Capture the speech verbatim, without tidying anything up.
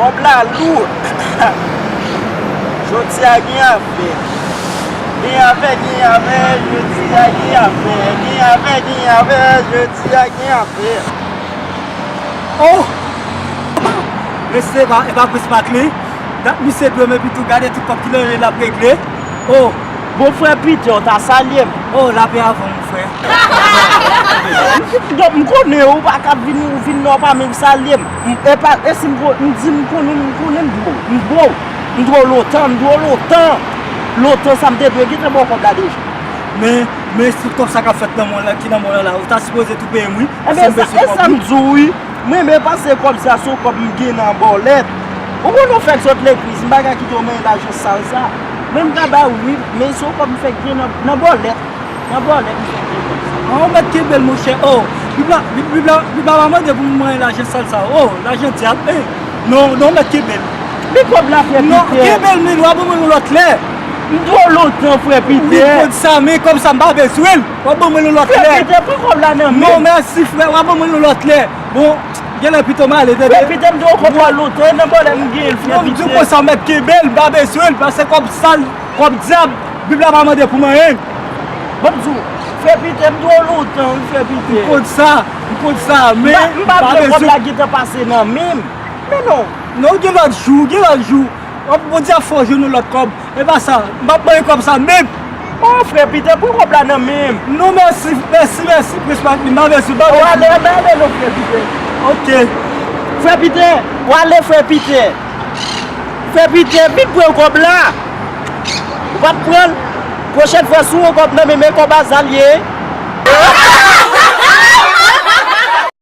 Kòb la lou. Jodi a gen afè. Gen afè, gen afè, jodi a gen afè. Gen afè, gen afè, jodi a gen afè. Oh! Mesye, e pa, e pa Prince Marc li. Dat misye dwe men epi tou gade tout kòb ki nan men l ap regle. Oh! Bon, frè Peter, w ta salye m. Oh, lapè avè w, mon frè. Donk, m konnen ou pa ka vin, ou vin nan, ou pa menm salye m. M, e pa, e si m ko-, m di m konnen, m konnen m dwe w. M dwe w. M dwe w lontan, m dwe w lontan. Lontan sa m te dwe gentan ba w kòb la deja. Men, men si kòb sa k ap fèt nan mòn la, ki nan mòn la la, ou ta sipoze tou peye m, wi. Paske m bezwen kòb, wi. Ebyen, sa, e sa m di w, wi. M renmen pase kòb sa, se yon kòb m gen nan bòlèt. Ou konn ou fèk sot legliz, m pa ka kite w manyen lajan sal sa. Men m ka ba w, wi, men se yon kòb m fèk gen nan, nan bòlèt. Nan bòlèt m fèk gen kòb sa. An, ou mèt kenbe l, monchè. Oh, Bib la, Bib, Bib la, Bib la pa mande pou m manyen lajan sal sa. Oh, lajan dyab, eh. Non, non, ou mèt kenbe l. Men kòb la, frè Peter. Non, kenbe l, men w a ban mwen l yon lòt lè. M dwe w lontan, frè Peter. Wi, kòb sa, men kòb sa, m pa bezwen l. W a ban mwen l yon lòt lè. Frè Peter, pran kòb la nan men m. Non, mèsi, frè, w a ban mwen l yon lòt lè. Bon, genlè pito m ale, tande. Frè Peter, m dwe w kòb la lontan, e nan bòlèt m gen l, frè Peter. Non, m di w konsa, mèt kenbe l, m pa bezwen l, paske kòb sal, kòb dyab, Bib la pa mande pou manyen. Bon, m di w, frè Peter, m dwe w lontan, wi, frè Peter. M konn sa, m konn sa, men m pa bezwen. M pa vle kòb la gentan pase nan men m. Men non. Non, gen lòt jou, gen lòt jou. W ap, Bondye ap fè w jwenn yon lòt kòb. E pa sa, m p ap manyen kòb sa menm. Oh, frè Peter, pran kòb la nan men m. Non, mèsi, mèsi, mèsi, Prince Marc, m pa bezwen, m pa bezwen. W ale, w ale non, frè Peter. Ok. Frè Peter, w ale, frè Peter. Frè Peter, vin pran kòb la. Ou p ap pran l. Pwochèn fwa, si w wè kòb nan men m, e kòb a sal ye.